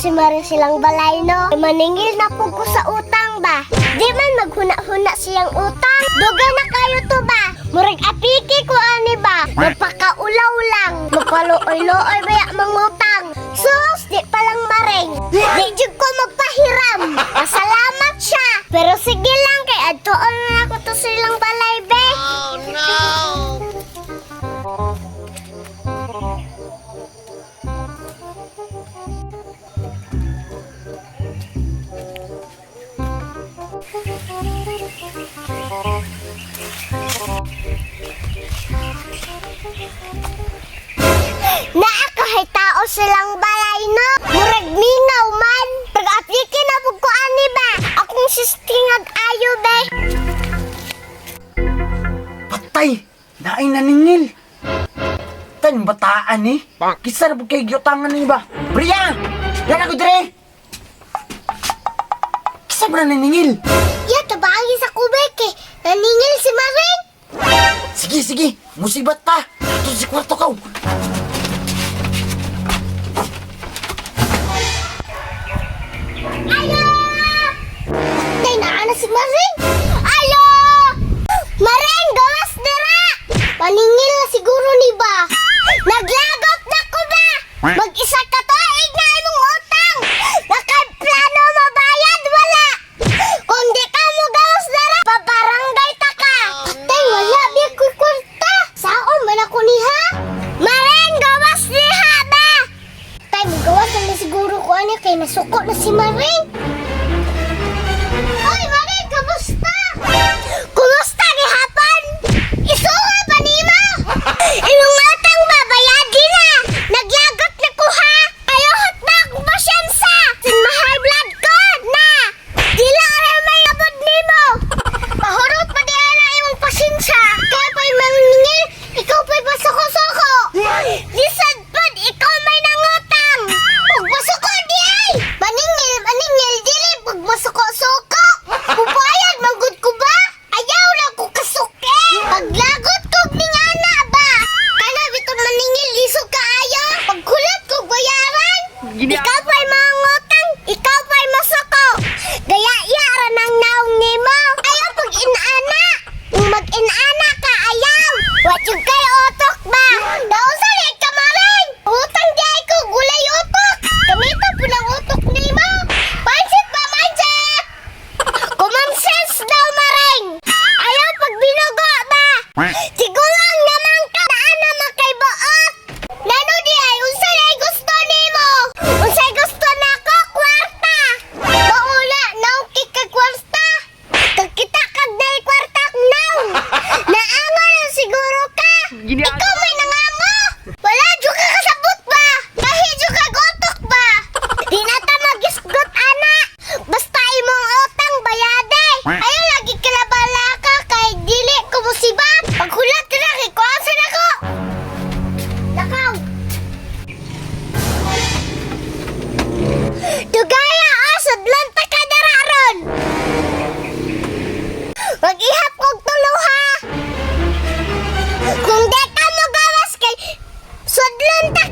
si Maring silang balay, no? Maningil na po ko sa utang ba? Di man maghuna-huna siyang utang. Dugay na kayo to ba? Murag apiki ko ani ba? Magpakaulaw lang. Magpaluoy-luoy baya mangutang. Sus, di palang Maring. Di jud ko magpahiram. Masalamat siya. Pero sige lang kay adtuon na ako to silang balay be. Naa kahay tao silang balay no. Murag mingaw man. Pag-aplike na pug ko ani ba? Akong sistingag ayo be. Patay! Naay naningil! Tan bataan eh. Kisa na po kay giutangan ni ba? Bria! Yan ako dire! Kisa ba na naningil? Ya tabagi sa kubek eh. Naningil si Maring. Sige, sige! Musibat pa! Ato si kwarto ka! Ayo! Tay naa na si Maring. Ayo! Maring, gawas dira! Paningil na siguro ni ba? Naglagot na ko ba? Mag-isa ka tuig na imong utang! Nakaplano mabayad wala! Kung di ka mo gawas dira, pabarangay ta ka! Patay, wala biya ko'y kwarta! Saon man ako niha? Maring, gawas diha ba? Tay, magawas na na siguro ko ani kay nasuko na si Maring. Oy, Maring, kamusta? Kumusta gihapon? Isuha pa nimo? Imong utang ba bayadi na? Nagyagot na ko ha. Ayuhot na akong pasyensa. Sin high blood ko na. Dila ra may abot nimo. Pahurot pa di ala imong pasensya. Kaya pa'y maningil, ikaw pa'y pasuko-suko. Lisod pod, ikaw may nangutang. Ug masuko di ay. Maningil, maningil, dili pag masuko-suko. Pubayad manggod ko ba? Ayaw lang ko kasuke. Paglagot kog ningana ba? Kana bitong maningil lisod kaayo. Pagkulat kog bayaran. Ikaw pa'y mangutang, ikaw pa'y masuko. Gaya iya ra nang naong nimo. Ayaw pag inaana. Kung mag-inaana ka, ayaw. Wa jud kay utok ba? Dausa ni ka maring. Utang di ay ko gulay utok. Gamita po ng utok nimo. Pansit ba mansit? Common sense daw maring. Ayaw pag binugo ba? Tigulang naman ka daan naman kay buot. Nano di ay unsa lay gusto nimo? Unsay gusto nako kwarta. Mauna naw kay ka kwarta. Kagkita kag day kwarta naw. Naango na siguro ka. Ikaw may nangango. Wala jud ka kasabot ba? Kahi jud ka gotok ba? Di na ta magisgot ana. Basta imong utang bayade. Ayaw lagi kilabala ka kay dili ko musibat. Paghulat na kay kuan sa nako. Lakaw. Dugaya o sudlon ta ka dara ron. Mag-ihap kog tulo ha. Kung di ka mo gawas kay sudlon ta.